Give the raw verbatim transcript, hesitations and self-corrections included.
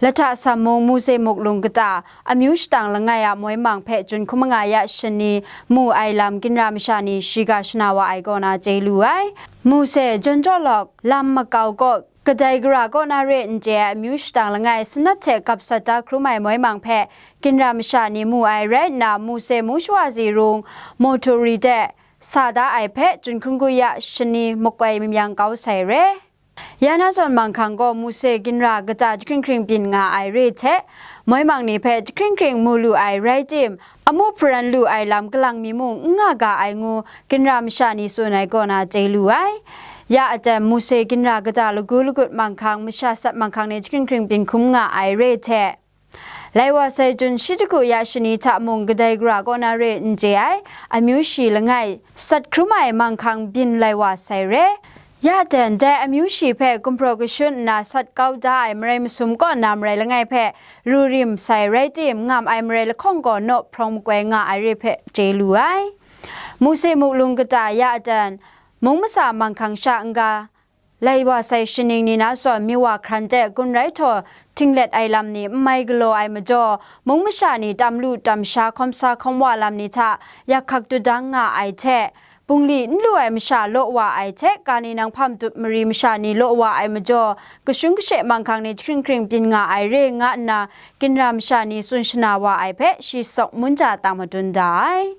Lahta Sam mung Mose muklung kata amyu shatang langai a moi mang hpe Jun hkrum anga ya shani mu ai lam ginra masha ni shiga shana wa ai kaw na chye lu ai. Mose, Jon Jawlawk, Lam Makau kaw kadai gara kaw na re n chye ai amyu shatang langai sanat hte gap sat da hkrum ai moi mang hpe ginra masha ni mu ai rai nna, Mose mung shawa zi rung, mawhtu ri de sa da ai hpe Jun hkrum gu ya shani makoi mayang kau sai re. Ya na zawn manghkang gaw Mose ginra kata jahkring hkring byin nga ai re hte, moi mang ni hpe jahkring hkring mu lu ai rai tim, amu hparan lu ai lam kalang mi mung n nga ga ai ngu ginra masha ni tsun ai kaw na chye lu ai. Ya aten Mose ginra kata lagu lagut manghkang masha sat manghkang ni jahkring hkring byin hkrum nga ai re hte, lai wa sai Jun shi hte ku ya shani hta mung kadai gara kaw na re n chye ai, amyu shi langai sat hkrum ai manghkang byin lai wa sai re. Ya dan dai amyu shi hpe gumhpraw kashun nna sat kau da ai marai masum kaw na marai langai hpe ru rim sai rai tim, ngam ai marai lahkawng gaw naw hprawng makoi nga ai re hpe chye lu ai. Mose muklung kata ya dan mung masa manghkang sha n-ga lai wa sai shaning ni na zawn mi wa hkran de gun rai htaw tinglet ai lam ni n mai galaw ai majaw, mung masha ni tam lu tam sha hkawm sa hkawm wa lam ni hta yak hkak tudang nga ai hte, bungli n lu ai masha law wa ai hte, ka ni nang hpam dut mari masha ni law wa ai majaw, kashung kashe manghkang ni jahkring hkring byin nga ai re nga nna, ginra masha ni tsun shana wa ai hpe shi sawk munja tang madun da ai.